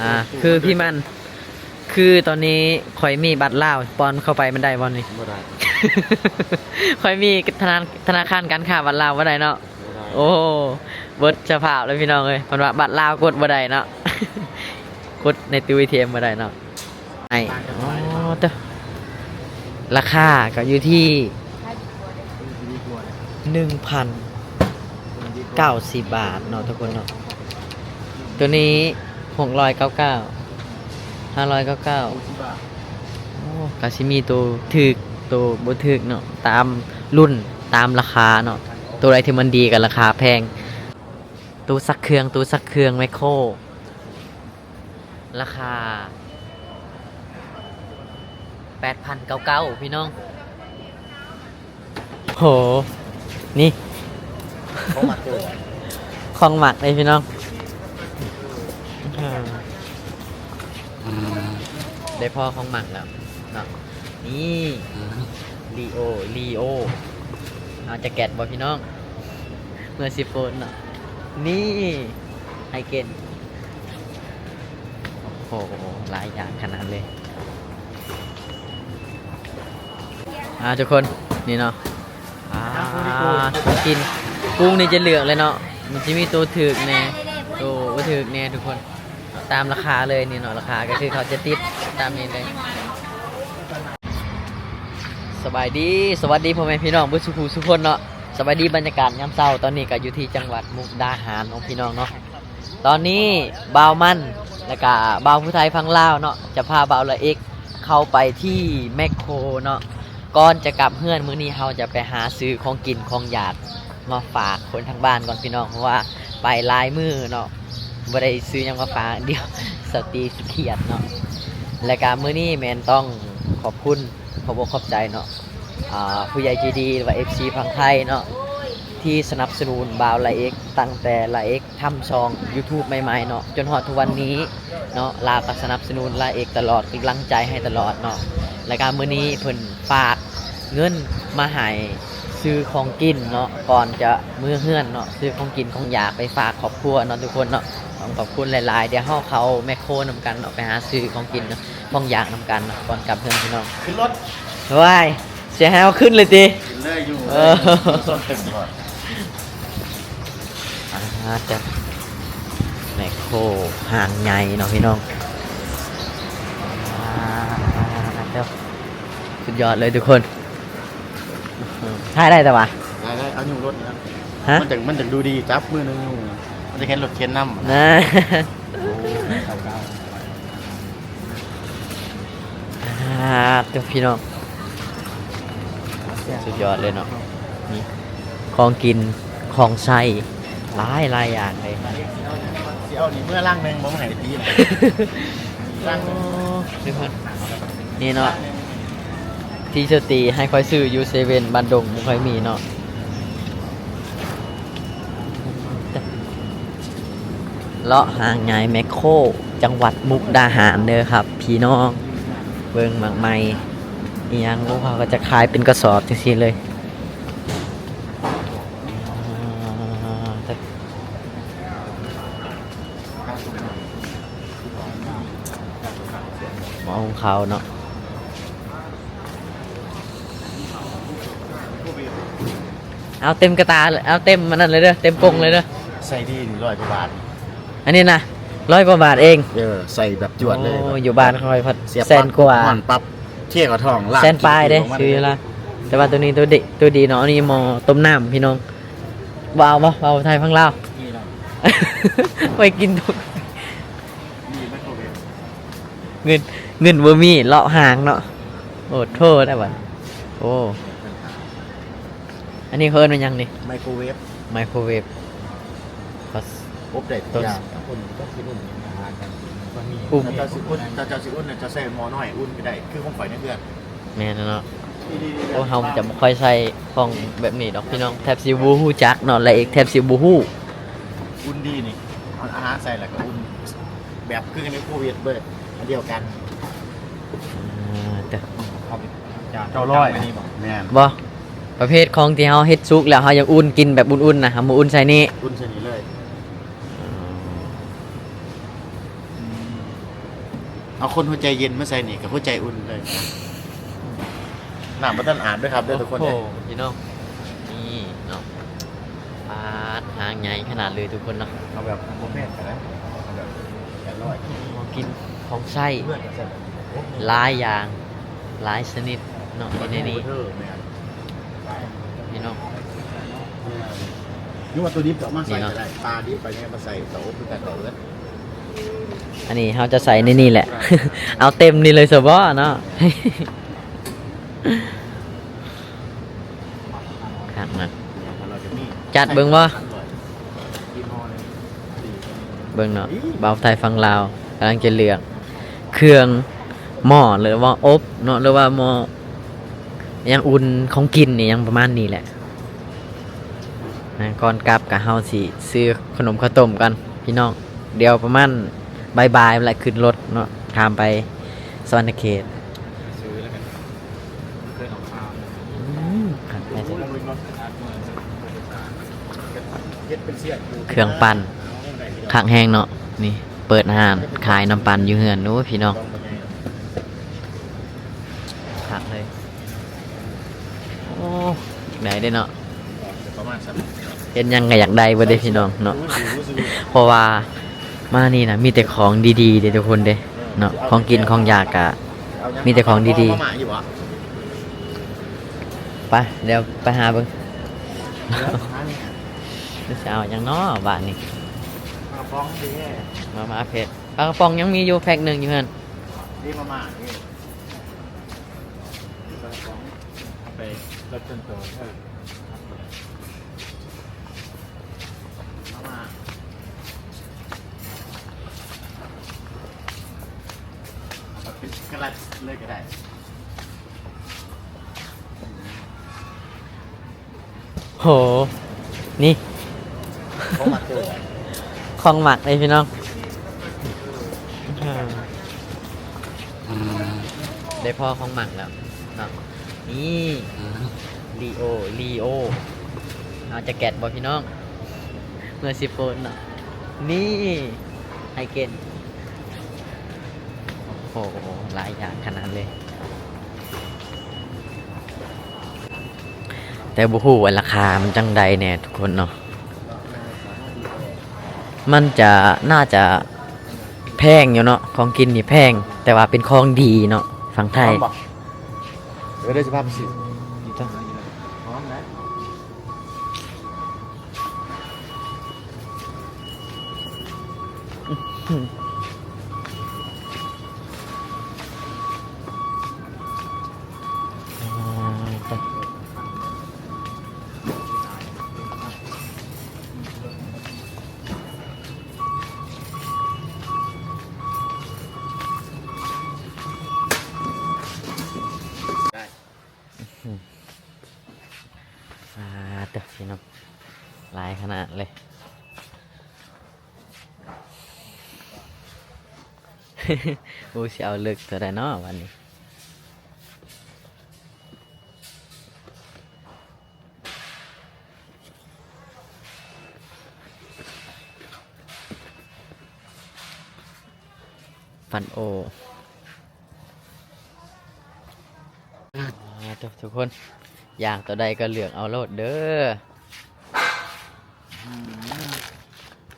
ອ່າ ຄືພີ່ມັນ ຄືຕອນນີ້ຂ້ອຍມີບັດລາວ ປ່ອນເຂົ້າໄປມັນໄດ້ບໍ່ນີ້? ບໍ່ໄດ້. ຂ້ອຍມີທະນາ ທະນາຄານການຄ້າບັດລາວບໍ່ໄດ້ເນາະ. ບໍ່ໄດ້. ໂອ້ ເບິດສະພາບເລີຍພີ່ນ້ອງເອີຍ. ເພິ່ນວ່າບັດລາວກົດບໍ່ໄດ້ເນາະ ກົດໃນຕູ້ເອທີເອັມບໍ່ໄດ້ເນາະ. ໃຫ້ ອໍ ເຕີ ລາຄາກໍຢູ່ທີ່ໜຶ່ງພັນເກົ້າສິບບາດເນາະທຸກຄົນເນາະ. ໂຕນີ້ຫົກຮ້ອຍເກົ້າເກົ້າ ຫ້າຮ້ອຍເກົ້າເກົ້າ. ໂອ້ ກໍຊິມີໂຕຖືກ ໂຕບໍ່ຖືກເນາະ ຕາມລຸ້ນ ຕາມລາຄາເນາະ. ໂຕໃດທີ່ມັນດີກໍລາຄາແພງ. ຕູ້ຊັກເຄື່ອງ ຕູ້ຊັກເຄື່ອງແມັກໂຄ ລາຄາແປດພັນເກົ້າເກົ້າພີ່ນ້ອງ. ໂຫ ນີ້ ຂອງມັກເລີຍ ຂອງມັກເລີຍພີ່ນ້ອງ. ໄດ້ພໍຂອງມັກແລ້ວເນາະ. ນີ້ ລີໂອ ລີໂອ ເອົາຈາແກັດບໍ່ພີ່ນ້ອງ? ເມືອຊິໂຟນເນາະ. ນີ້ ໄຮເກັນ. ໂອ້ໂຫ ຫຼາຍຢ່າງຂະໜາດເລີຍ. ອ່າ ທຸກຄົນ ນີ້ເນາະ ອ່າ ຂອງກິນ ກຸ້ງນີ້ຈະເລືອກເລີຍເນາະ. ມັນຊິມີໂຕຖືກແດ່ ໂຕບໍ່ຖືກແດ່ທຸກຄົນ. ຕາມລາຄາເລີຍນີ້ເນາະ ລາຄາກໍຄືເຂົາຈະຕິດຕາມນີ້ເລີຍ. ສະບາຍດີ ສະຫວັດດີພໍ່ແມ່ພີ່ນ້ອງເບິດສູ່ຜູ້ສູ່ຄົນເນາະ. ສະບາຍດີ ບັນຍາກາດຍາມເຊົ້າ ຕອນນີ້ກໍຢູ່ທີ່ຈັງຫວັດມຸກດາຫານເນາະພີ່ນ້ອງເນາະ. ຕອນນີ້ບ່າວມັນ ແລ້ວກະບ່າວຜູ້ໄທຝັ່ງລາວເນາະ ຈະພາບ່າວລະເອັກເຂົ້າໄປທີ່ແມັກໂຄເນາະ. ກ່ອນຈະກັບເຮືອນ ມື້ນີ້ເຮົາຈະໄປຫາຊື້ຂອງກິນຂອງຢາກມາຝາກຄົນທາງບ້ານກ່ອນພີ່ນ້ອງ ເພາະວ່າໄປຫຼາຍມື້ເນາະ ບໍ່ໄດ້ຊື້ຫຍັງມາຝາກ ດຽວສາວຕີຊິຄຽດເນາະ. ແລະກະມື້ນີ້ແມ່ນຕ້ອງຂອບຄຸນ ຂອບອົກຂອບໃຈເນາະ ອ່າ ຜູ້ໃຫຍ່ໃຈດີ ຫຼືວ່າເອັຟຊີຝັ່ງໄທເນາະ ທີ່ສະໜັບສະໜູນບ່າວລາເອັກ ຕັ້ງແຕ່ລາເອັກ ທຳຊ່ອງຢູທູບໃໝ່ໆເນາະ ຈົນຮອດທຸກວັນນີ້ເນາະ. ລາວກໍສະໜັບສະໜູນລາເອັກຕະຫຼອດ ກຳລັງໃຈໃຫ້ຕະຫຼອດເນາະ. ແລ້ວກໍມື້ນີ້ເພິ່ນຝາກເງິນມາໃຫ້ຊື້ຂອງກິນເນາະ ກ່ອນຈະເມືອເຮືອນເນາະ ຊື້ຂອງກິນຂອງຢາກໄປຝາກຄອບຄົວເນາະທຸກຄົນເນາະ. ຕ້ອງຂອບຄຸນຫຼາຍໆ. ດຽວເຮົາເຂົ້າແມັກໂຄນຳກັນເນາະ ໄປຫາຊື້ຂອງກິນຂອງຢາກນຳກັນເນາະ ກ່ອນກັບເຮືອນພີ່ນ້ອງ. ຂຶ້ນລົດ ວ້າຍ ຊິໃຫ້ເຮົາຂຶ້ນເລີຍຕິ? ຂຶ້ນເລີຍຢູ່ ເອີ ເອີ ອ່າ ເຈົ້າ ແມັກໂຄຫາງໃຫຍ່ເນາະພີ່ນ້ອງ. ອ່າ ເຈົ້າ ສຸດຍອດເລີຍທຸກຄົນ. ຖ່າຍໄດ້ແຕ່ວ່າ ໄດ້ໆ ເອົາຍູ້ລົດນະ. ຮະ? ມັນຈັ່ງ ມັນຈັ່ງດູດີ ຈັບມືໜຶ່ງຢູ່ ມັນຈະເຫັນລົດເຂັນນຳນະ. ໂອ້ ເຈົ້າ ອ່າ ເຈົ້າ ພີ່ນ້ອງ ສຸດຍອດເລີຍເນາະ. ນີ້ຂອງກິນຂອງໃຊ້ຫຼາຍໆຢ່າງເລີຍ. ຊິເອົານີ້ເມືອລັງໜຶ່ງ ບໍ່ມາໃຫ້ຕີ ລັງໜຶ່ງ. ໂອ້ ນີ້ເນາະ ທີ່ສະຕີໃຫ້ຂ້ອຍຊື້ຢູ່ເຊເວັນບ້ານດົງ ບໍ່ຄ່ອຍມີເນາະ. ເລາະຫາງ່າຍແມັກໂຄ ຈັງຫວັດມຸກດາຫານເດີຄັບພີ່ນ້ອງ. ເບິ່ງໝາກໄມ້ອີ່ຫຍັງ ໂອ້ ເຂົາກໍຈະຂາຍເປັນກະສອບຈັ່ງຊີ້ເລີຍ. ໝໍ້ຫຸງເຂົ້າເນາະ. ເອົາເຕັມກະຕາ ເອົາເຕັມອັນນັ້ນເລີຍເດີ ເຕັມກົງເລີຍເດີ. ໃສ່ດີນີ້ຮ້ອຍກວ່າບາດ ອັນນີ້ນະ ຮ້ອຍກວ່າບາດເອງ. ເອີ ໃສ່ແບບຈວດເລີຍ. ໂອ້ ຢູ່ບ້ານຂ້ອຍພັດແສນກວ່າ ຮ້ອນປັບ ເທເຂົ້າທ້ອງ ແສນປາຍເດ້ ຊື້ຢູ່ລາວ. ແຕ່ວ່າໂຕນີ້ໂຕດີ ໂຕດີເນາະ. ອັນນີ້ໝໍ້ຕົ້ມນ້ຳພີ່ນ້ອງ. ບໍ່ເອົາບໍ່ ເວົ້າໄທຝັ່ງລາວ ໄວ້ກິນ. ເງິນ ເງິນບໍ່ມີ ເລາະຫາງເນາະ. ໂອ້ໂທ້ ໄດ້ບັດ. ໂອ້ ອັນນີ້ເຂົາເອີ້ນວ່າຫຍັງນີ້? ໄມໂຄເວຟ ໄມໂຄເວຟ. ອົບໄດ້ທຸກຢ່າງ. ຄົນກໍຊິອຸ່ນອາຫານກັນ ກໍມີ. ອຸ້ມ ເຈົ້າຊິອຸ່ນ ເຈົ້າຊິອຸ່ນ ເຈົ້າໃຊ້ໝໍ້ນ້ອຍອຸ່ນກໍໄດ້ ຄືຂອງຂ້ອຍໃນເຮືອນ. ແມ່ນແລ້ວເນາະ. ໂອ້ ເຮົາຈະບໍ່ຄ່ອຍໃຊ້ຂອງແບບນີ້ດອກພີ່ນ້ອງ ແທບຊິບໍ່ຮູ້ຈັກເນາະ ລະເອກແທບຊິບໍ່ຮູ້. ອຸ່ນດີນີ້ ເອົາອາຫານໃສ່ແລ້ວກໍອຸ່ນ ແບບຄືກັນກັບໂຄວິດເລີຍ ອັນດຽວກັນ. ອ່າ ເຈົ້າ ເຈົ້າ ເຈົ້າຮ້ອຍ ແມ່ນບໍ່? ປະເພດຂອງທີ່ເຮົາເຮັດສຸກແລ້ວ ເຮົາຢາກອຸ່ນກິນແບບອຸ່ນໆນະ ເຮົາມາອຸ່ນໃສ່ນີ້ ອຸ່ນໃສ່ນີ້ເລີຍ. ອໍ ອືມ ເອົາຄົນຫົວໃຈເຢັນມາໃສ່ນີ້ກໍຫົວໃຈອຸ່ນເລີຍ. ນ້ຳບໍ່ທັນອາບເດີຄັບເດີທຸກຄົນເດີ. ໂອ້ໂຫ ພີ່ນ້ອງ ນີ້ເນາະ ປາດ ຫາງໃຫຍ່ຂະໜາດເລີຍທຸກຄົນເນາະ. ເອົາແບບບໍ່ແພງກໍໄດ້ ເອົາແບບແປດຮ້ອຍ. ຂອງກິນຂອງໃຊ້ ເພື່ອນກໍໃຊ້ແບບນີ້ ຫຼາຍຢ່າງ ຫຼາຍຊະນິດເນາະ ຢູ່ໃນນີ້. ເອີ ແມ່ນ ພີ່ນ້ອງ ຫຼືວ່າຕົວດິບກໍເອົາມາໃສ່ກໍໄດ້ ປາດິບໄປນີ້ມາໃສ່ເຕົາອົບຄືກັນເລີຍ. ອັນນີ້ເຮົາຈະໃສ່ໃນນີ້ແຫຼະ ເອົາເຕັມນີ້ເລີຍຊະບໍເນາະ. ຄັກນະ ຈັດເບິ່ງບໍ່? ເບິ່ງເນາະ ບ່າວໄທຝັ່ງລາວກຳລັງຈະເລືອກເຄື່ອງ ໝໍ້ ຫຼືວ່າອົບເນາະ ຫຼືວ່າໝໍ້ຫຍັງອຸ່ນ ຂອງກິນອີ່ຫຍັງປະມານນີ້ແຫຼະ. ນະ ກ່ອນກັບກະເຮົາຊິຊື້ຂະໜົມເຂົ້າຕົ້ມກ່ອນພີ່ນ້ອງ ດຽວປະມານບ່າຍໆ ແລ້ວຂຶ້ນລົດເນາະ ຂ້າມໄປສະຫວັນນະເຂດ. ອືມ ຄັກແທ້ ເຄື່ອງປັ່ນ ຄັກແຮງເນາະ. ນີ້ເປີດຮ້ານຂາຍນ້ຳປັ່ນຢູ່ເຮືອນ. ໂອ້ຍ ພີ່ນ້ອງ ຄັກເລີຍ. ໂອ້ ໄດ້ເດ້ເນາະ ເຮັດຫຍັງກໍຢາກໄດ້ເບິດເດ້ພີ່ນ້ອງເນາະ. ເພາະວ່າມານີ້ນະ ມີແຕ່ຂອງດີໆເດ້ທຸກຄົນເດ້ເນາະ ຂອງກິນຂອງຢາກກະມີແຕ່ຂອງດີໆ. ໄປ ດຽວໄປຫາເບິ່ງ ຊິເອົາຫຍັງເນາະບາດນີ້. ມາມ່າເຜັດ ປາກະປ໋ອງຍັງມີຢູ່ແພັກໜຶ່ງຢູ່ຫັ້ນ. ນີ້ມາມ່ານີ້ ປາກະປ໋ອງ ເອົາໄປລົດສ່ວນຕົວເດີ. ມາມ່າ ເອົາເປັນຊັອກໂກແລັດເລີຍກໍໄດ້. ໂຫ ນີ້ ຂອງມັກເດີ ຂອງມັກເດ້ພີ່ນ້ອງ. ໄດ້ພໍຂອງມັກແລ້ວເນາະ. ນີ້ ລີໂອ ລີໂອ ເອົາຈະແກັດບໍ່ພີ່ນ້ອງ? ເມື່ອຊິໂພສເນາະ. ນີ້ ໄຮເກັນ ໂອ້ໂຫ ຫຼາຍຢ່າງຂະໜາດເລີຍ ແຕ່ບໍ່ຮູ້ວ່າລາຄາມັນຈັ່ງໃດແດ່ທຸກຄົນເນາະ. ມັນຈະ ໜ້າຈະແພງຢູ່ເນາະ ຂອງກິນນີ້ແພງ ແຕ່ວ່າເປັນຂອງດີເນາະ ຝັ່ງໄທ. ເອີ ໄດ້ສະພາບຊິ ອາ ເຕີ ພີ່ນ້ອງ ຫຼາຍຂະໜາດເລີຍ. ໂອ້ ຊິເອົາເລິກເທົ່າໃດເນາະບາດນີ້. ຟັນໂອ ອ່າ ທຸກຄົນ ຢາກຕົວໃດກໍເລືອກເອົາໂລດເດີ. ອືມ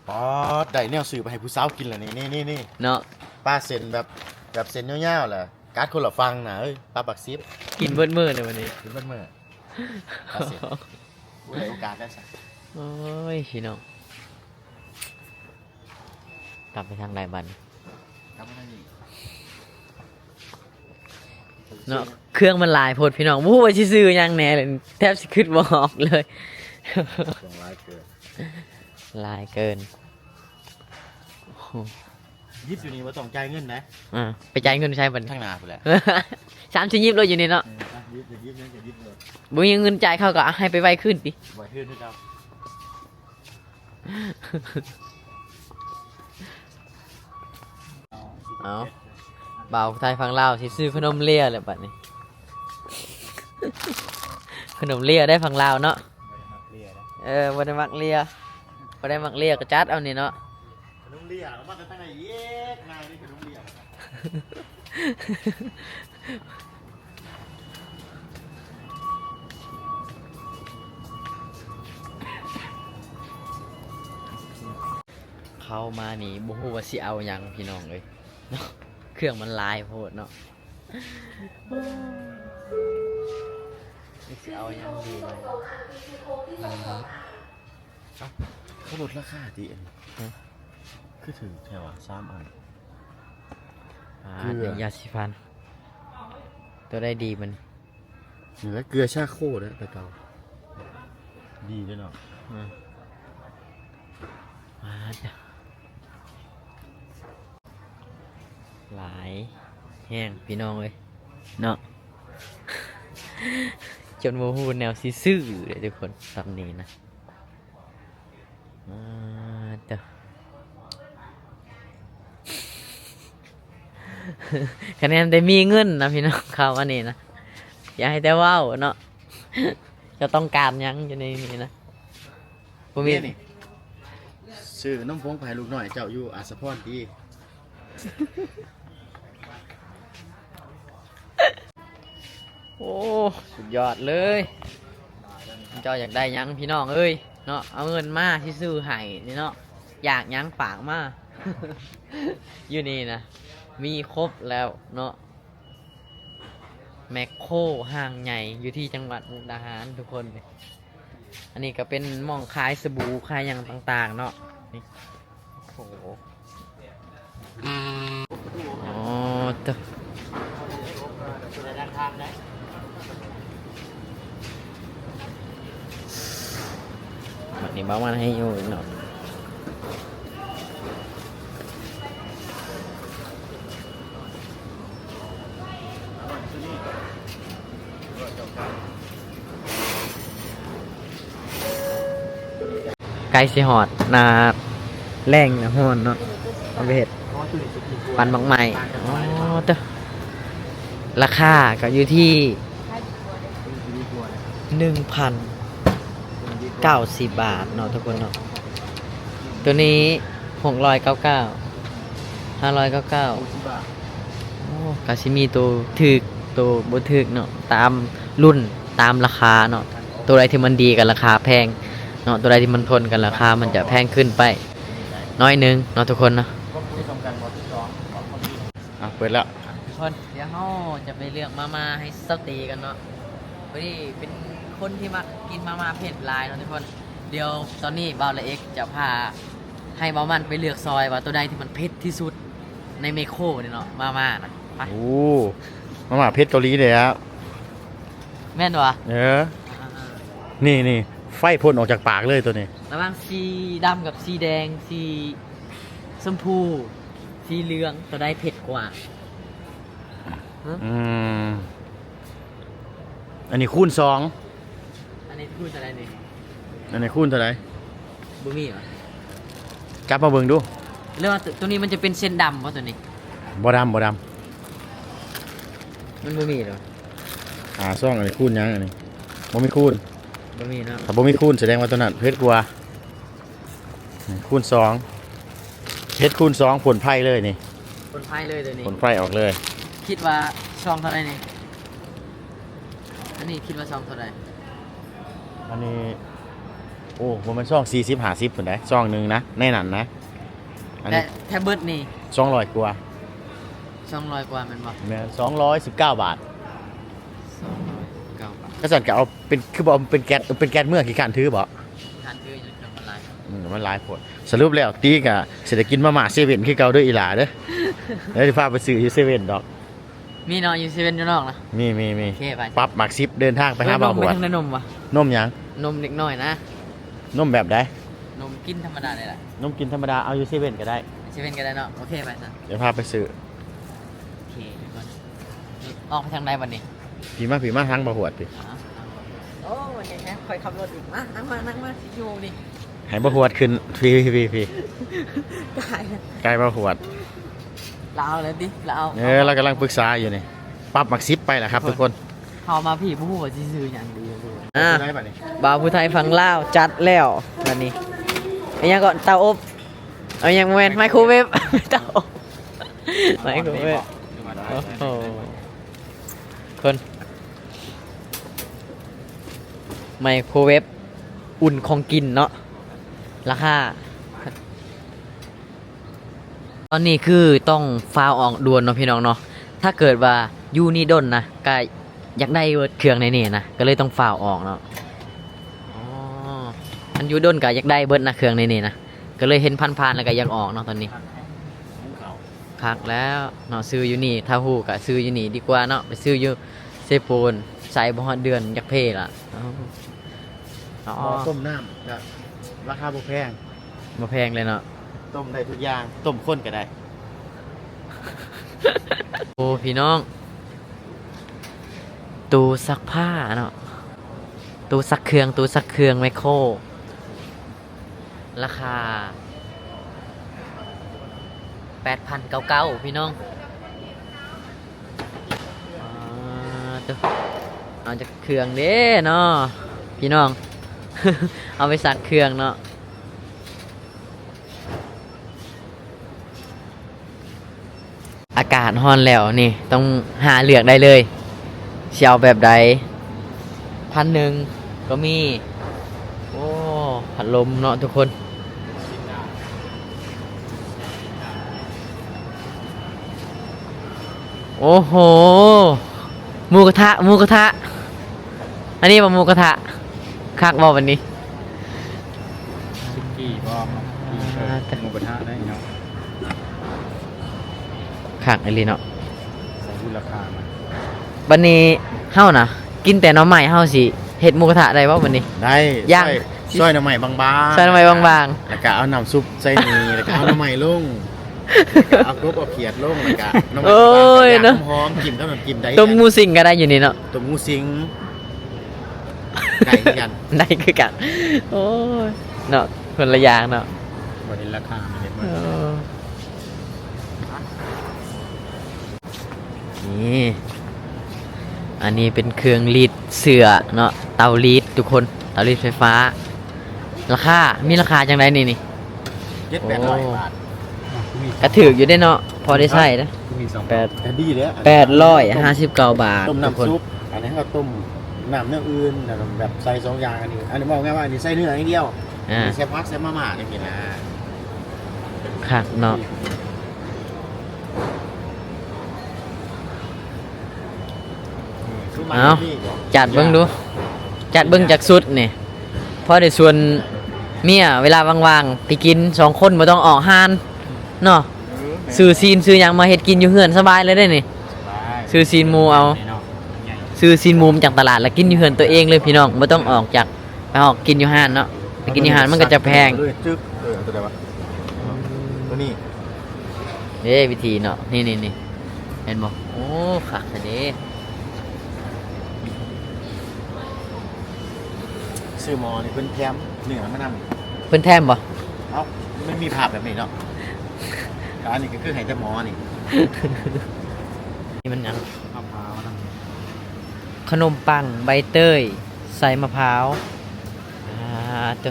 ປາດ ໄດ້ແນວຊື້ໄປໃຫ້ຜູ້ສາວກິນແລ້ວນີ້ ນີ້ ນີ້ ນີ້ເນາະ ປາເສັ້ນແບບ ແບບເສັ້ນຍາວໆ ແຫຼະ ກັດຄົນລະຝັ່ງນະເອີຍ ປາປັກສິບ ກິນເບິດມື້ເລີຍມື້ນີ້ ກິນເບິດມື້ ປາເສັ້ນ. ໂອ້ຍ ໂອກາດໄດ້ຊະ ໂອ້ຍ ພີ່ນ້ອງ ກັບໄປທາງໃດບັດນີ້? ກັບມາທາງນີ້ເນາະ ເຄື່ອງມັນຫຼາຍໂພດພີ່ນ້ອງ ບໍ່ຮູ້ວ່າຊິຊື້ຫຍັງແດ່ເລີຍ ແທບຊິຄິດບໍ່ອອກເລີຍ ເຄື່ອງຫຼາຍເກີນ ຫຼາຍເກີນ. ໂອ້ໂຫ ຢິບຢູ່ນີ້ບໍ່ຕ້ອງຈ່າຍເງິນນະ ອ່າ ໄປຈ່າຍເງິນໃສບັດນີ້? ທາງໜ້າພຸ້ນແຫຼະ ສາມສີ່ຢິບໂລດຢູ່ນີ້ເນາະ ເອີ ອ່ະ ຢິບ ຢາກຢິບຫຍັງກໍຢິບໂລດ ບໍ່ມີເງິນຈ່າຍເຂົາກໍໃຫ້ໄປໄວ້ຄືນຕິ ໄວ້ຄືນຄືເກົ່າ. ເອົາ ບ່າວໄທຝັ່ງລາວຊິຊື້ຂະໜົມເລຍແລ້ວບັດນີ້ ຂະໜົມເລຍໄດ້ຝັ່ງລາວເນາະ ບໍ່ໄດ້ມັກເລຍນະ ເອີ ບໍ່ໄດ້ມັກເລຍ ບໍ່ໄດ້ມັກເລຍກໍຈັດເອົານີ້ເນາະ ຂະໜົມເລຍເອົາມາແຕ່ທາງໃດອີກ ງ່າຍເດ້ຂະໜົມເລຍ. ເຂົ້າມານີ້ບໍ່ຮູ້ວ່າຊິເອົາຫຍັງພີ່ນ້ອງເອີຍເນາະ ເຄື່ອງມັນຫຼາຍໂພດເນາະ. ນີ້ຊິເອົາຫຍັງດີວະ? ອືມ ເອົ້າ ເຂົາລົດລາຄາຕິອັນນີ້? ຮະ? ຄືຖືກແທ້ວະ ສາມອັນ. ອ່າ ເກືອ ຢາສີຟັນ ໂຕໃດດີມັນ? ນີ້ແຫຼະ ເກືອຊາໂຄແຫຼະ ແຕ່ເກົ່າ ດີເດ້ເນາະ. ອືມ ອ່າ ຈ້ະ ຫຼາຍແຮງພີ່ນ້ອງເອີຍເນາະ ຈົນບໍ່ຮູ້ແນວຊິຊື້ເດ້ທຸກຄົນ ສ່ຳນີ້ນະ. ອ່າ ເຈົ້າ ຄະແນນໄດ້ມີເງິນນະພີ່ນ້ອງ ເຂົ້າອັນນີ້ນະ ຢ່າໃຫ້ແຕ່ເວົ້າເນາະ ເຈົ້າຕ້ອງການຫຍັງຢູ່ໃນນີ້ນະ? ບໍ່ມີ. ນີ້ ຊື້ນົມຜົງໄປໃຫ້ລູກນ້ອຍເຈົ້າຢູ່ອາດສະພອນຕິ? ໂອ້ ສຸດຍອດເລີຍ ເຈົ້າຢາກໄດ້ຫຍັງພີ່ນ້ອງເອີຍເນາະ ເອົາເງິນມາຊິຊື້ໃຫ້ນີ້ເນາະ ຢາກຫຍັງຝາກມາ. ຢູ່ນີ້ນະ ມີຄົບແລ້ວເນາະ ແມັກໂຄຫ້າງໃຫຍ່ຢູ່ທີ່ຈັງຫວັດມຸກດາຫານທຸກຄົນ. ອັນນີ້ກໍເປັນໝ່ອງຂາຍສະບູ ຂາຍຫຍັງຕ່າງໆເນາະ ນີ້ ໂອ້ໂຫ ອໍ ເຕີ ບັດນີ້ບ່າວມັນໃຫ້ຢູ່ເນາະ. ໃກ້ຊິຮອດໜ້າແລ້ງ ໜ້າຮ້ອນເນາະ ເອົາໄປເຮັດ ປັ່ນໝາກໄມ້. ອໍ ເຕີ ລາຄາກໍຢູ່ທີ່ ໜຶ່ງພັນເກົ້າສິບບາດເນາະທຸກຄົນເນາະ. ໂຕນີ້ຫົກຮ້ອຍເກົ້າເກົ້າ ຫ້າຮ້ອຍເກົ້າເກົ້າ. ໂອ້ ກະຊິມີໂຕຖືກ ໂຕບໍ່ຖືກເນາະ ຕາມລຸ້ນ ຕາມລາຄາເນາະ. ໂຕໃດທີ່ມັນດີກໍລາຄາແພງເນາະ ໂຕໃດທີ່ມັນທົນກໍລາຄາມັນຈະແພງຂຶ້ນໄປໜ້ອຍໜຶ່ງເນາະທຸກຄົນເນາະ. ອ່ະ ເປີດແລ້ວ ທຸກຄົນ ດຽວເຮົາຈະໄປເລືອກມາມ່າໃຫ້ສາວເຕກັນເນາະ. ພໍດີເປັນຄົນທີ່ມັກກິນມາມ່າເຜັດຫຼາຍເນາະທຸກຄົນ. ດຽວຕອນນີ້ບ່າວລະເອັກຈະພາໃຫ້ບ່າວມັນໄປເລືອກຊອຍວ່າໂຕໃດທີ່ມັນເຜັດທີ່ສຸດໃນແມັກໂຄນີ້ເນາະ ມາມ່ານະ. ໄປ ໂອ້ ມາມ່າເຜັດເກົາຫຼີແລ້ວ ແມ່ນບໍ່? ເອີ ອ່າໆໆ ນີ້ໆ ໄຟພົ່ນອອກຈາກປາກເລີຍໂຕນີ້. ລະຫວ່າງສີດຳກັບສີແດງ ສີ ຊົມພູ ສີເຫຼືອງ ໂຕໃດເຜັດກວ່າ? ຮະ? ອືມ ອັນນີ້ຄູນສອງ. ອັນນີ້ຄູນເທົ່າໃດນີ້? ອັນນີ້ຄູນເທົ່າໃດ? ບໍ່ມີຫວາ? ຈັບມາເບິ່ງດູ. ຫຼືວ່າໂຕນີ້ມັນຈະເປັນເສັ້ນດຳບໍ່ໂຕນີ້? ບໍ່ດຳ ບໍ່ດຳ. ມັນບໍ່ມີເດ້. ຫາຊ່ອງ ອັນນີ້ຄູນຫຍັງອັນນີ້? ບໍ່ມີຄູນ. ບໍ່ມີເນາະ. ຖ້າບໍ່ມີຄູນສະແດງວ່າໂຕນັ້ນເຜັດກວ່າ. ນີ້ຄູນສອງ ເຮັດຄູນສອງ ພົ່ນໄຟເລີຍນີ້. ພົ່ນໄຟເລີຍໂຕນີ້. ພົ່ນໄຟອອກເລີຍ. ຄິດວ່າຊ່ອງເທົ່າໃດນີ້? ອັນນີ້ຄິດວ່າຊ່ອງເທົ່າໃດ? ອັນນີ້ ໂອ້ ບໍ່ແມ່ນຊ່ອງສີ່ສິບຫ້າສິບພຸ້ນໃດ ຊ່ອງໜຶ່ງນະ ໃນນັ້ນນະ. ອັນນີ້ ແຕ່ ແຕ່ເບິດນີ້ ສອງຮ້ອຍກວ່າ. ສອງຮ້ອຍກວ່າແມ່ນບໍ່? ແມ່ນ ສອງຮ້ອຍສິບເກົ້າບາດ. ສອງຮ້ອຍສິບເກົ້າບາດ. ຄັນຊັ້ນກໍເອົາເປັນ ຄືບໍ່ເອົາເປັນແກັດ ເປັນແກັດເມືອ ຂີ້ຄ້ານຖືບໍ່? ຂີ້ຄ້ານຖື ເຄື່ອງມັນຫຼາຍ. ອືມ ມັນຫຼາຍໂພດ. ສະຫຼຸບແລ້ວ ຕີກໍຊິໄດ້ກິນມາມ່າເຊເວັ່ນຄືເກົ່າເດີອີ່ຫຼ້າເດີ. ດຽວຊິພາໄປຊື້ຢູ່ເຊເວັ່ນດອກ. ມີເນາະ ຢູ່ເຊເວັ່ນຢູ່ນອກນະ. ມີ ມີ ມີ. ໂອເຄ ໄປ. ປັບໝາກສິບ ເດີນທາງໄປຫາບ່າວຫວດ. ນມໄປທາງໃດ ນົມຫວາ? ນົມຫຍັງ? ນົມເດັກນ້ອຍນະ. ນົມແບບໃດ? ນົມກິນທຳມະດານີ້ແຫຼະ. ນົມກິນທຳມະດາ ເອົາຢູ່ເຊເວັ່ນກໍໄດ້. ເຊເວັ່ນກໍໄດ້ເນາະ. ໂອເຄ ໄປຊັ້ນ. ດຽວພາໄປຊື້. ໂອເຄ ທຸກຄົນ ອອກໄປທາງໃດບັດນີ້? ພີ້ມາ ພີ້ມາ ທາງບ່າວຫວດພີ້. ໂອ້ ວັນນີ້ແຮງ ຂ້ອຍຂັບລົດອີກ. ມາ ນັ່ງມາ ນັ່ງມາ ຊິຢູ່ນີ້ ໃຫ້ບ່າວຫວດຂຶ້ນ ພີ້ ພີ້ ພີ້. ກາຍ ກາຍບ່າວຫວດ. ລາວແລ້ວຕິ ລາວ. ເອີ ລາວກຳລັງປຶກສາຢູ່ນີ້. ປັບໝາກສິບໄປແລ້ວຄັບທຸກຄົນ. ເຮົາມາພີ້ບໍ່ຮູ້ວ່າຊິຊື້ຫຍັງດີ. ອ່າ ບ່າວຜູ້ໄທຝັ່ງລາວຈັດແລ້ວບັດນີ້. ອີຫຍັງເກາະ ເຕົາອົບ? ເອົາຫຍັງ ບໍ່ແມ່ນ ໄມໂຄເວຟ ເຕົາອົບ. ໄມໂຄຣເວບ ໂອ້ໂຫ ທຸກຄົນ ໄມໂຄຣເວບອຸ່ນຂອງກິນເນາະ ລາຄາ ຕອນນີ້ຄືຕ້ອງຟ້າວອອກດ່ວນເນາະພີ່ນ້ອງເນາະ ຖ້າເກີດວ່າຢູ່ນີ້ດົນນະ ກະຢາກໄດ້ເບິດເຄື່ອງໃນນີ້ນະ ກະເລີຍຕ້ອງຟ້າວອອກເນາະ ອໍ ຄັນຢູ່ດົນກະຢາກໄດ້ເບິດນະ ເຄື່ອງໃນນີ້ນະ ກະເລີຍເຫັນຜ່ານໆ ແລ້ວກະຢາກອອກເນາະຕອນນີ້ ຄັກແລ້ວເນາະ ຊື້ຢູ່ນີ້ ຖ້າຮູ້ກະຊື້ຢູ່ນີ້ດີກວ່າເນາະ ໄປຊື້ຢູ່ເຊໂປນ ໃຊ້ບໍ່ຮອດເດືອນຢາກເພລະ ເອົາ ເອົາ ໝໍ້ຕົ້ມນ້ຳກະລາຄາບໍ່ແພງ ບໍ່ແພງເລີຍເນາະ ຕົ້ມໄດ້ທຸກຢ່າງ ຕົ້ມຄົນກະໄດ້ ໂອ້ ພີ່ນ້ອງ ຕູ້ຊັກຜ້າເນາະ ຕູ້ຊັກເຄື່ອງ ຕູ້ຊັກເຄື່ອງ ແມັກໂຄຣ ລາຄາ ແປດພັນເກົ້າເກົ້າ ພີ່ນ້ອງ ອ່າ ໂຕ ເອົາຈັກເຄື່ອງເດ້ເນາະ ພີ່ນ້ອງ ເອົາໄປຊັກເຄື່ອງເນາະ. ອາກາດຮ້ອນແລ້ວນີ້ ຕ້ອງຫາເລືອກໄດ້ເລີຍ ຊິເອົາແບບໃດ ພັນໜຶ່ງກໍມີ ໂອ້ ພັດລົມເນາະທຸກຄົນ ໂອ້ໂຫ ໝູກະທະ ໝູກະທະ ອັນນີ້ບໍ່ໝູກະທະ ຄັກບໍ່ບັດນີ້? ສຸກີ້ບໍ່? ສຸກີ້ ເອີ ອ່າ ໝູກະທະໄດ້ເນາະ ຄັກອີ່ຫຼີເນາະ ໃສ່ບຸນລາຄາມາ ບັດນີ້ເຮົານະ ກິນແຕ່ໜໍ່ໄມ້ ເຮົາຊິເຮັດໝູກະທະໄດ້ບໍ່ບັດນີ້? ໄດ້ ຢ່າງ ຊອຍ ຊອຍໜໍ່ໄມ້ບາງໆ ຊອຍໜໍ່ໄມ້ບາງໆ ແລ້ວກະເອົານ້ຳຊຸບໃສ່ນີ້ ແລ້ວກະເອົາໜໍ່ໄມ້ລົງ ແລ້ວກະເອົາກົບເອົາຂຽດລົງ ແລ້ວກະໜໍ່ໄມ້ ໂອ້ຍ ບາງໆ ເນາະ ຫອມໆ ກິນກັບນ້ຳຈິ້ມໄດ້ ຕົ້ມໝູຊິງກໍໄດ້ຢູ່ນີ້ເນາະ ຕົ້ມໝູຊິງ ໄດ້ຄືກັນ ໄດ້ຄືກັນ ໂອ້ຍ ເນາະ ຄົນລະຢ່າງເນາະ ບໍ່ເຫັນລາຄາ ມັນເຮັດບໍ່ ເອີ ນີ້ ອັນນີ້ເປັນເຄື່ອງລີດເສື້ອເນາະ ເຕົາລີດທຸກຄົນ ເຕົາລີດໄຟຟ້າ ລາຄາ ມີລາຄາຈັ່ງໃດນີ້ນີ້? ເຈັດແປດຮ້ອຍບາດ ກະຖືກຢູ່ເດ້ເນາະ ພໍໄດ້ໃຊ້ເດ້ ມີສອງ ແປດ ກະດີເດ້ ແປດຮ້ອຍຫ້າສິບເກົ້າບາດ ຕົ້ມນ້ຳຊຸບ ອັນນີ້ເຮົາຕົ້ມນ້ຳແນວອື່ນ ແລ້ວກະແບບໃສ່ສອງຢ່າງ ອັນນີ້ ອັນນີ້ເວົ້າງ່າຍວ່າ ອັນນີ້ໃສ່ເນື້ອຢ່າງດຽວ ອ່າ ອັນນີ້ໃສ່ຜັກໃສ່ມາມ່າຈັ່ງຊີ້ນະ ຄັກເນາະ ເອົາ ຈັດເບິ່ງດູ ຈັດເບິ່ງຈັກຊຸດນີ້ ພໍໄດ້ຊວນເມຍເວລາວ່າງໆ ໄປກິນສອງຄົນ ບໍ່ຕ້ອງອອກຮ້ານເນາະ ເອີ ແມ່ນ ຊື້ຊີ້ນຊື້ຫຍັງມາເຮັດກິນຢູ່ເຮືອນສະບາຍເລີຍເດ້ນີ້ ສະບາຍ ຊື້ຊີ້ນໝູເອົາ ແນ່ນອນ ຊື້ຊີ້ນໝູມາຈາກຕະຫຼາດ ແລ້ວກິນຢູ່ເຮືອນຕົວເອງເລີຍພີ່ນ້ອງ ບໍ່ຕ້ອງອອກຈາກ ໄປອອກກິນຢູ່ຮ້ານເນາະ ໄປກິນຢູ່ຮ້ານມັນກໍຈະແພງ ເອີ ໂຕໃດວະ ໂຕນີ້ ເດ້ ວິທີເນາະ ນີ້ໆໆ ເຫັນບໍ່? ໂອ້ ຄັກແທ້ເດ້ ຊື້ໝໍນີ້ເພິ່ນແຖມເນື້ອມານຳ ເພິ່ນແຖມບໍ່? ເອົ້າ ມັນມີພາບແບບນີ້ເນາະ ກະອັນນີ້ກໍຄືໃຫ້ແຕ່ໝໍນີ້ ນີ້ມັນຫຍັງ? ມະພ້າວນຳ ຂະໜົມປັງໃບເຕີຍໃສ່ມະພ້າວ ອ່າ ໂຕ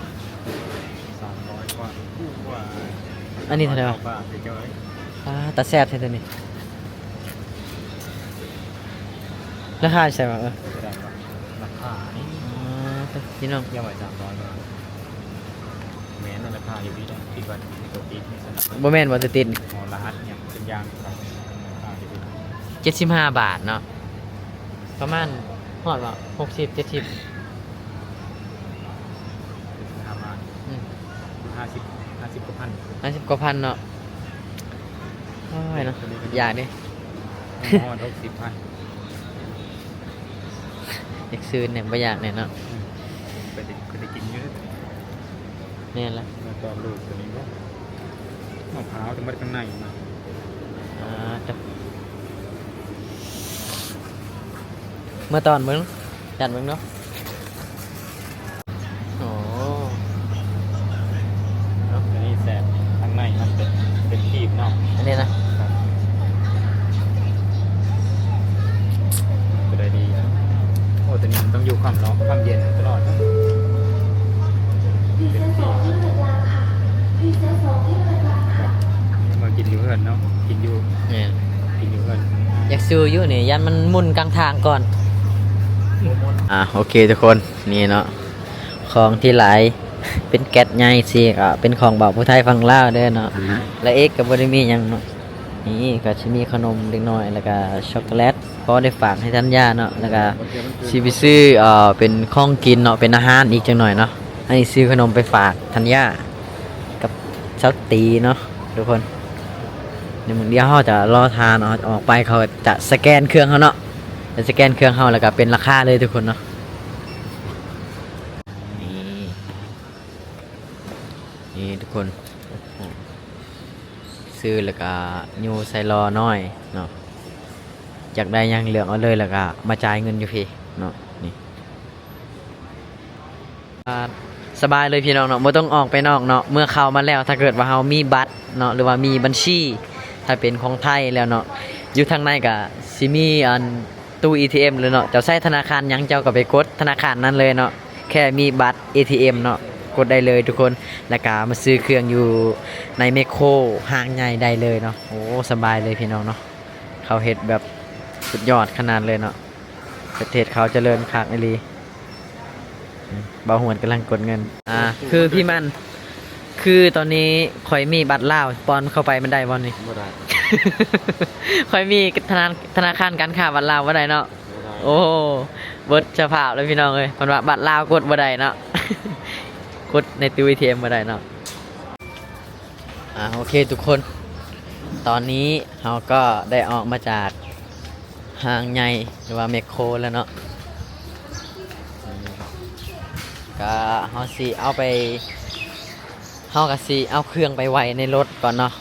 ສາມຮ້ອຍກວ່າ ອັນນີ້ເທົ່າໃດວະ? ບາດເດີ ອ່າ ຕາແຊບແທ້ໂຕນີ້ ລາຄາຢູ່ໃສວະ? ເອີ ລາຄານີ້ ອ່າ ໂຕ ພີ່ນ້ອງ ຢ່າໄວ້ສາມຮ້ອຍກວ່າ ແມ່ນລາຄາຢູ່ນີ້ແຫຼະ ຄິດວ່າໂຕຕິດນີ້ຊັ້ນ ບໍ່ແມ່ນບໍ່ໂຕຕິດນີ້ ອໍ ລະຫັດຫຍັງເປັນຢ່າງລາຄາຢູ່ນີ້ ເຈັດສິບຫ້າບາດເນາະ ປະມານຮອດບໍ່ ຫົກສິບ ເຈັດສິບ ເຈັດສິບຫ້າບາດ ອືມ ຫ້າສິບ ຫ້າສິບກວ່າພັນ ຫ້າສິບກວ່າພັນເນາະ ໂອ້ຍເນາະ ຢາກເດ້ ຮອດຫົກສິບພັນ ຢາກຊື້ແດ່ ບໍ່ຢາກແດ່ເນາະ ອືມ ໄປໄດ້ ໄປໄດ້ກິນຢູ່ເດີ ແມ່ນລະ ມາຕອນລູກໂຕນີ້ບໍ່ ມະພ້າວແຕ່ໝົດຂ້າງໃນມາ ອ່າ ເອົາ ເມື່ອຕອນເບິ່ງ ຈັດເບິ່ງເນາະ ໂອ້ ເນາະ ອັນນີ້ແຊບ ຂ້າງໃນມັນເປັນ ເປັນກີບເນາະ ອັນນີ້ນະ ໂຕໃດດີ ໂອ້ ໂຕນີ້ມັນຕ້ອງຢູ່ຄວາມເນາະ ຄວາມເຢັນຕະຫຼອດ ເປັນກີບ ມາກິນຢູ່ເຮືອນເນາະ ກິນຢູ່ ແມ່ ຢູ່ຢູ່ນີ້ ຢ້ານມັນໝຸ່ນກາງທາງກ່ອນ. ອ່າ ໂອເຄທຸກຄົນ ນີ້ເນາະ ຂອງທີ່ຫຼາຍເປັນແກັດໃຫຍ່ຊີ້ ກໍເປັນຂອງບ່າວຜູ້ໄທຝັ່ງລາວເດີເນາະ. ແລະເອກກໍບໍ່ໄດ້ມີຫຍັງເນາະ. ນີ້ກໍຊິມີຂະໜົມເດັກນ້ອຍ ແລ້ວກໍຊັອກໂກແລັດ ພໍໄດ້ຝາກໃຫ້ທັນຍາເນາະ. ແລ້ວກໍຊິໄປຊື້ ເອີ ເປັນຂອງກິນເນາະ ເປັນອາຫານອີກຈັກໜ້ອຍເນາະ. ອັນນີ້ຊື້ຂະໜົມໄປຝາກທັນຍາກັບສາວຕີເນາະທຸກຄົນ. ດຽວເຮົາຈະລໍຖ້າເນາະ ອອກໄປເຂົາຈະສະແກນເຄື່ອງເຮົາເນາະ. ຈະສະແກນເຄື່ອງເຮົາ ແລ້ວກໍເປັນລາຄາເລີຍທຸກຄົນເນາະ. ນີ້ ນີ້ທຸກຄົນ ໂອ້ໂຫ ຊື້ແລ້ວກະຍູ້ໃສ່ລໍ້ນ້ອຍເນາະ. ຢາກໄດ້ຫຍັງເລືອກເອົາເລີຍ ແລ້ວກະມາຈ່າຍເງິນຢູ່ພີ້ເນາະ. ນີ້ ອ່າ ສະບາຍເລີຍພີ່ນ້ອງເນາະ ບໍ່ຕ້ອງອອກໄປນອກເນາະ. ເມື່ອເຂົ້າມາແລ້ວ ຖ້າເກີດວ່າເຮົາມີບັດເນາະ ຫຼືວ່າມີບັນຊີ ຖ້າເປັນຂອງໄທແລ້ວເນາະ ຢູ່ທາງໃນກະຊິມີອັນ ຕູ້ເອທີເອັມເລີຍເນາະ. ເຈົ້າໃຊ້ທະນາຄານຫຍັງ ເຈົ້າກໍໄປກົດທະນາຄານນັ້ນເລີຍເນາະ. ແຄ່ມີບັດເອທີເອັມເນາະ ກົດໄດ້ເລີຍທຸກຄົນ. ແລ້ວກະມາຊື້ເຄື່ອງຢູ່ໃນແມັກໂຄຫ້າງໃຫຍ່ໄດ້ເລີຍເນາະ. ໂອ້ ສະບາຍເລີຍພີ່ນ້ອງເນາະ. ເຂົາເຮັດແບບສຸດຍອດຂະໜາດເລີຍເນາະ. ປະເທດເຂົາຈະເລີນຄັກອີ່ຫຼີ. ບ່າວຫວນກຳລັງກົດເງິນ. ອ່າ ຄືພີ່ມັນ ຄືຕອນນີ້ຂ້ອຍມີບັດລາວ ປ່ອນເຂົ້າໄປມັນໄດ້ບໍ່ນີ້? ບໍ່ໄດ້. ຂ້ອຍມີທະນາ ທະນາຄານການຄ້າບັດລາວບໍ່ໄດ້ເນາະ. ບໍ່ໄດ້. ໂອ້ ເບິດສະພາບເລີຍພີ່ນ້ອງເອີຍ. ເພິ່ນວ່າບັດລາວກົດບໍ່ໄດ້ເນາະ ກົດໃນຕູ້ເອທີເອັມບໍ່ໄດ້ເນາະ. ອ່າ ໂອເຄທຸກຄົນ ຕອນນີ້ເຮົາກໍໄດ້ອອກມາຈາກ ຫ້າງໃຫຍ່ ຫຼືວ່າແມັກໂຄແລ້ວເນາະ. ກະເຮົາຊິເອົາໄປ ເຮົາກະຊິເອົາເຄື່ອງໄປໄວ້ໃນລົດກ່ອນເນາະ.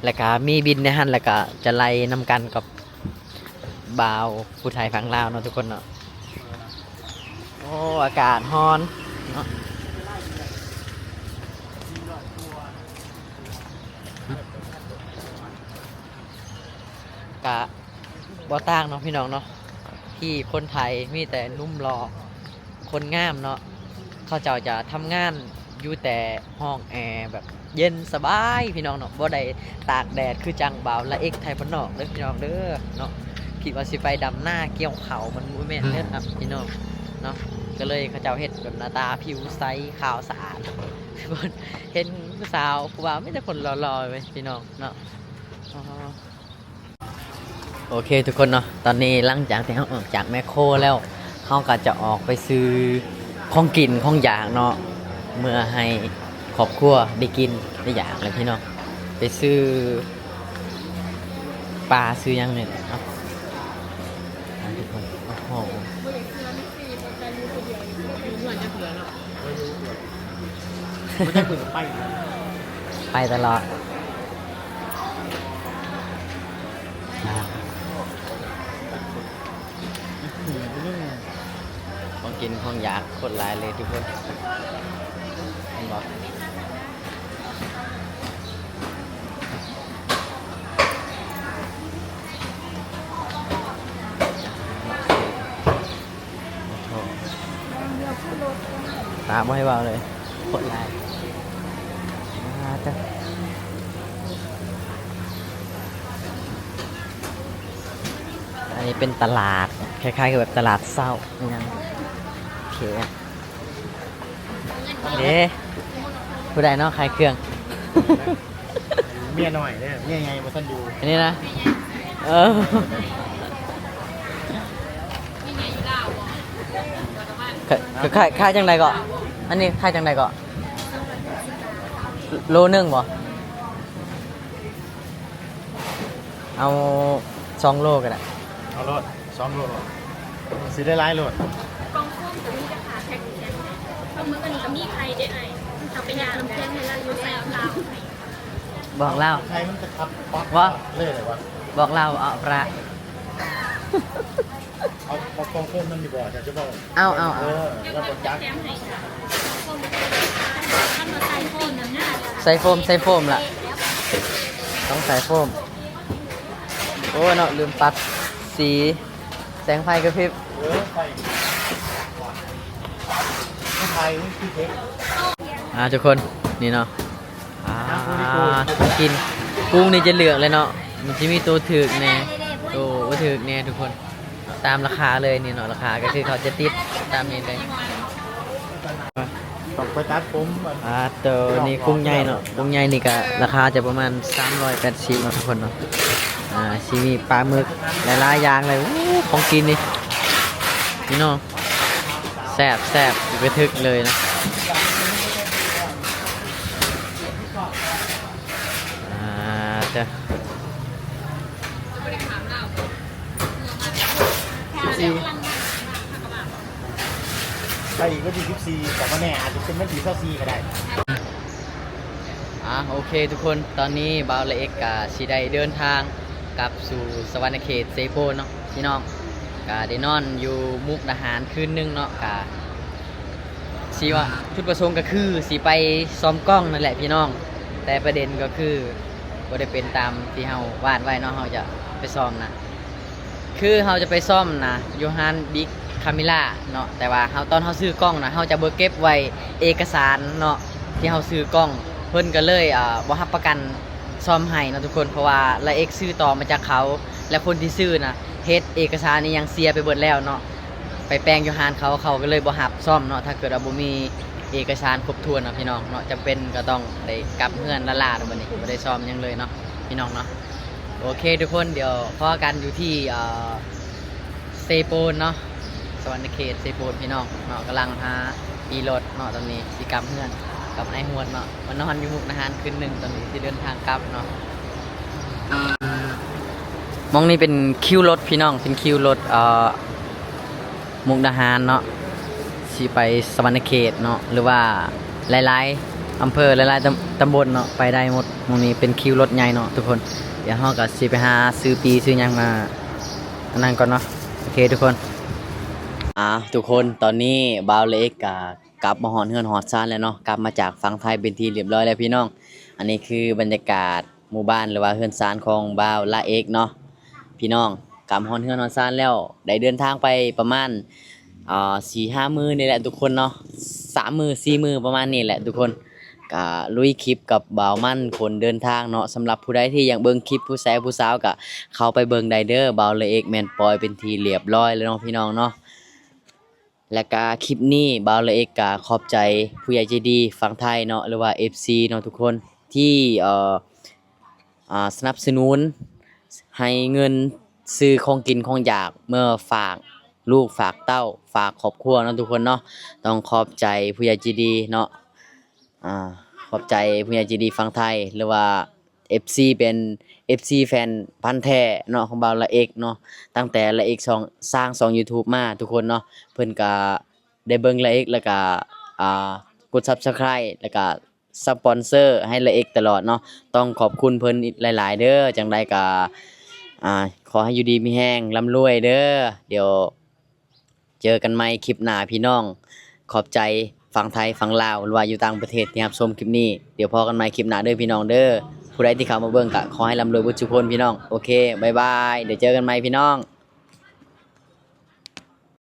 ແລ້ວກະມີບິນໃນຫັ້ນ ແລ້ວກະຈະໄລ່ນຳກັນກັບບ່າວຜູ້ໄທຝັ່ງລາວເນາະທຸກຄົນເນາະ. ໂອ້ ອາກາດຮ້ອນເນາະ. ກະບໍ່ຕ່າງເນາະພີ່ນ້ອງເນາະ ທີ່ຄົນໄທມີແຕ່ໜຸ່ມຫຼໍ່ຄົນງາມເນາະ. ເຂົາເຈົ້າຈະທຳງານຢູ່ແຕ່ຫ້ອງແອແບບເຢັນສະບາຍພີ່ນ້ອງເນາະ ບໍ່ໄດ້ຕາກແດດຄືຈັ່ງບ່າວລະເອັກໄທບ້ານນອກເດີພີ່ນ້ອງເດີເນາະ. ຄິດວ່າຊິໄປດຳນາກ່ຽວເຂົ້າ ມັນບໍ່ແມ່ນເດີຄັບພີ່ນ້ອງເນາະ. ກໍເລີຍເຂົາເຈົ້າເຮັດແບບໜ້າຕາຜິວໃສຂາວສະອາດ. ເຫັນຜູ້ສາວຜູ້ບ່າວມີແຕ່ຄົນຫຼໍ່ໆເວີຍພີ່ນ້ອງເນາະ. ໂອເຄທຸກຄົນເນາະ ຕອນນີ້ຫຼັງຈາກທີ່ເຮົາອອກຈາກແມັກໂຄແລ້ວ ເຮົາກໍຈະອອກໄປຊື້ຂອງກິນຂອງຢາກເນາະ ເມືອໃຫ້ຄອບຄົວໄດ້ກິນໄດ້ຢາກແຫຼະພີ່ນ້ອງ. ໄປຊື້ປາຊື້ຫຍັງນີ້ເນາະ ທຸກຄົນ. ໂອ້ໂຫ ໄປຕະຫຼອດ. ຂອງກິນຂອງຢາກໂຄດຫຼາຍເລີຍທຸກຄົນ ເຫັນບໍ່? ໂອ້ໂຫ ຕາບໍ່ໃຫ້ເວົ້າເລີຍ ຄົນຫຼາຍ. ອ່າ ເຈົ້າ ອັນນີ້ເປັນຕະຫຼາດ ຄ້າຍໆ ຄືແບບຕະຫຼາດເຊົ້າອີຫຍັງ. ໂອເຄ ເດ້ ຜູ້ໃດເນາະຂາຍເຄື່ອງ? ເມຍນ້ອຍເດ້ ເມຍໃຫຍ່ບໍ່ທັນຢູ່. ອັນນີ້ນະ ເອີ ຂາຍ ຂາຍ ຂາຍຈັ່ງໃດເກາະ? ອັນນີ້ຂາຍຈັ່ງໃດເກາະ? ໂລໜຶ່ງບໍ່? ເອົາສອງໂລກໍໄດ້. ເອົາໂລດ ສອງໂລໂລດ ຊິໄດ້ຫຼາຍໂລດ. ກ່ອງໂຟມກໍມີແຕ່ຂາແພັກເປັນແຜ່ນ ປາໝຶກອັນນີ້ກໍມີໄຂ່ເດ້ອ້າຍ ເອົາໄປຍ່າງແຜ່ນໃຫ້ລາວຢູ່ໃສ່ເອົາລາວ. ບອກລາວ ໄຂ່ມັນຈະຂັບປັບ ບໍ່ ເລີຍເລີຍວ່າ ບອກລາວເອົາປາ ເອົາ ເອົາກ່ອງໂຟມນຳຢູ່ບໍ່? ຈະ ຈະບອກ ເອົາ ເອົາ ເອົາ ເອີ ລາວບໍ່ຈັກ. ໃສ່ໂຟມ ໃສ່ໂຟມລະ ຕ້ອງໃສ່ໂຟມ. ໂອ້ຍເນາະ ລືມປັດສີ ແສງໄຟກະພິບ. ເອີ ໄຟ ໄຟຄືເທກ. ອ່າ ທຸກຄົນ ນີ້ເນາະ ອ່າ ຂອງກິນ ກຸ້ງນີ້ຈະເລືອກເລີຍເນາະ ມັນຊິມີໂຕຖືກແດ່. ໂອ້ ຖືກແນ່ທຸກຄົນ ຕາມລາຄາເລີຍນີ້ເນາະ ລາຄາກໍຄືເຂົາຈະຕິດຕາມນີ້ເລີຍ. ຕ້ອງໄປຕັດຜົມ ອ່າ ໂຕນີ້ກຸງໃຫຍ່ເນາະ ກຸງໃຫຍ່ນີ້ກໍລາຄາຈະປະມານສາມຮ້ອຍແປດສິບເນາະທຸກຄົນເນາະ. ອ່າ ຊິມີປາໝຶກຫຼາຍໆຢ່າງເລີຍ. ໂອ້ ຂອງກິນນີ້ພີ່ນ້ອງ ແຊບໆ ກະທຶກເລີຍເນາະ. ອ່າ ເຈົ້າ ສິບສີ່ ໄປອີກວັນທີສິບສີ່ ກໍບໍ່ແນ່ ອາດຈະເປັນວັນທີຊາວສີ່ກໍໄດ້. ອ່າ ໂອເຄທຸກຄົນ ຕອນນີ້ບ່າວລາເອັກກະຊິໄດ້ເດີນທາງກັບສູ່ສະຫວັນນະເຂດເຊໂປນເນາະພີ່ນ້ອງ. ກະໄດ້ນອນຢູ່ມຸກດາຫານຄືນໜຶ່ງເນາະ ກະຊິວ່າຈຸດປະສົງກໍຄືຊິໄປຊ້ອມກ້ອງນັ້ນແຫຼະພີ່ນ້ອງ. ແຕ່ປະເດັນກໍຄືບໍ່ໄດ້ເປັນຕາມທີ່ເຮົາວາດໄວ້ເນາະ ເຮົາຈະໄປຊ້ອມນະ ຄືເຮົາຈະໄປຊ້ອມນະຢູ່ຮ້ານບິກຄາເມລາເນາະ. ແຕ່ວ່າເຮົາ ຕອນເຮົາຊື້ກ້ອງນະ ເຮົາຈະບໍ່ເກັບໄວ້ເອກະສານເນາະ ທີ່ເຮົາຊື້ກ້ອງ ເພິ່ນກໍເລີຍ ອ່າ ບໍ່ຮັບປະກັນຊ້ອມໃຫ້ເນາະທຸກຄົນ ເພາະວ່າລາເອັກຊື້ຕໍ່ມາຈາກເຂົາ ແລະຄົນທີ່ຊື້ນະເຮັດເອກະສານອີ່ຫຍັງເສຍໄປເບິດແລ້ວເນາະ ໄປແປງຢູ່ຮ້ານເຂົາ ເຂົາກໍເລີຍບໍ່ຮັບຊ້ອມເນາະ ຖ້າເກີດວ່າບໍ່ມີເອກະສານຄົບຖ້ວນເນາະພີ່ນ້ອງເນາະ. ຈຳເປັນກໍຕ້ອງໄດ້ກັບເຮືອນລ້າໆ ບັດນີ້ບໍ່ໄດ້ຊ້ອມຫຍັງເລີຍເນາະພີ່ນ້ອງເນາະ. ໂອເຄທຸກຄົນ ດຽວພໍ້ກັນຢູ່ທີ່ ເອີ ເຊໂປນເນາະ ສະຫວັນນະເຂດເຊໂປນພີ່ນ້ອງເນາະ. ກຳລັງຫາຂີ່ລົດເນາະ ຕອນນີ້ຊິກັບເຮືອນກັບອ້າຍຮວດເນາະ ມານອນຢູ່ມຸກດາຫານຄືນໜຶ່ງ ຕອນນີ້ຊິເດີນທາງກັບເນາະ. ໝ່ອງນີ້ເປັນຄິວລົດພີ່ນ້ອງ ເປັນຄິວລົດ ເອີ ມຸກດາຫານເນາະ ຊິໄປສະຫວັນນະເຂດເນາະ ຫຼືວ່າຫຼາຍໆອຳເພີ ຫຼາຍໆຕຳ ຕຳບົນເນາະ ໄປໄດ້ໝົດ. ໝ່ອງນີ້ເປັນຄິວລົດໃຫຍ່ເນາະທຸກຄົນ. ດຽວເຮົາກໍຊິໄປຫາຊື້ປີ້ຊື້ຫຍັງມາອັນນັ້ນກ່ອນເນາະ. ໂອເຄທຸກຄົນ ອ່າ ທຸກຄົນ ຕອນນີ້ບ່າວລາເອັກກໍກັບມາຮອດເຮືອນຮອດຊານແລ້ວເນາະ ກັບມາຈາກຝັ່ງໄທເປັນທີ່ລຽບຮ້ອຍແລ້ວພີ່ນ້ອງ. ອັນນີ້ຄືບັນຍາກາດ ໝູ່ບ້ານ ຫຼືວ່າເຮືອນຊານຂອງບ່າວລາເອັກເນາະພີ່ນ້ອງ. ກັບຮອດເຮືອນຮອດຊານແລ້ວ ໄດ້ເດີນທາງໄປປະມານ ອ່າ ສີ່ຫ້າມື້ນີ້ແຫຼະທຸກຄົນເນາະ ສາມມື້ສີ່ມື້ປະມານນີ້ແຫຼະທຸກຄົນ. ກະລຸຍຄລິບກັບບ່າວມັນຄົນເດີນທາງເນາະ. ສຳລັບຜູ້ໃດທີ່ຢາກເບິ່ງຄລິບຜູ້ແຊຜູ້ສາວ ກະເຂົ້າໄປເບິ່ງໄດ້ເດີ ບ່າວລາເອັກແມ່ນປ່ອຍເປັນທີ່ລຽບຮ້ອຍແລ້ວເນາະພີ່ນ້ອງເນາະ. ແລະກະຄລິບນີ້ບ່າວລາເອັກກະຂອບໃຈຜູ້ໃຫຍ່ໃຈດີຝັ່ງໄທເນາະ ຫຼືວ່າເອັຟຊີເນາະທຸກຄົນ ທີ່ ເອີ ອ່າ ສະໜັບສະໜູນໃຫ້ເງິນຊື້ຂອງກິນຂອງຢາກເມືອຝາກລູກຝາກເຕົ້າ ຝາກຄອບຄົວເນາະທຸກຄົນເນາະ. ຕ້ອງຂອບໃຈຜູ້ໃຫຍ່ໃຈດີເນາະ ອ່າ ຂອບໃຈຜູ້ໃຫຍ່ໃຈດີຝັ່ງໄທ ຫຼືວ່າ ເອັຟຊີ ເປັນ ເອັຟຊີ ແຟນພັນແທ້ເນາະ ຂອງບ່າວລາເອັກເນາະ. ຕັ້ງແຕ່ລາເອັກຊ່ອງ ສ້າງຊ່ອງຢູທູບມາທຸກຄົນເນາະ ເພິ່ນກະໄດ້ເບິ່ງລາເອັກ ແລ້ວກະ ອ່າ ກົດຊັບສະໄຄຣບ໌ ແລ້ວກະສະປອນເຊີໃຫ້ລາເອັກຕະຫຼອດເນາະ. ຕ້ອງຂອບຄຸນເພິ່ນຫຼາຍໆເດີ. ຈັ່ງໃດກະ ອ່າ ຂໍໃຫ້ຢູ່ດີມີແຮງ ລ່ຳລວຍເດີ. ດຽວ ເຈີກັນໃໝ່ຄລິບໜ້າພີ່ນ້ອງ. ຂອບໃຈຝັ່ງໄທ ຝັ່ງລາວ ຫຼືວ່າຢູ່ຕ່າງປະເທດທີ່ຮັບຊົມຄລິບນີ້. ດຽວພໍ້ກັນໃໝ່ຄລິບໜ້າເດີພີ່ນ້ອງເດີ. ຜູ້ໃດທີ່ເຂົ້າມາເບິ່ງກະຂໍໃຫ້ລ່ຳລວຍເບິດທຸກຄົນພີ່ນ້ອງ. ໂອເຄ ບາຍບາຍ ດຽວເຈີກັນໃໝ່ພີ່ນ້ອງ.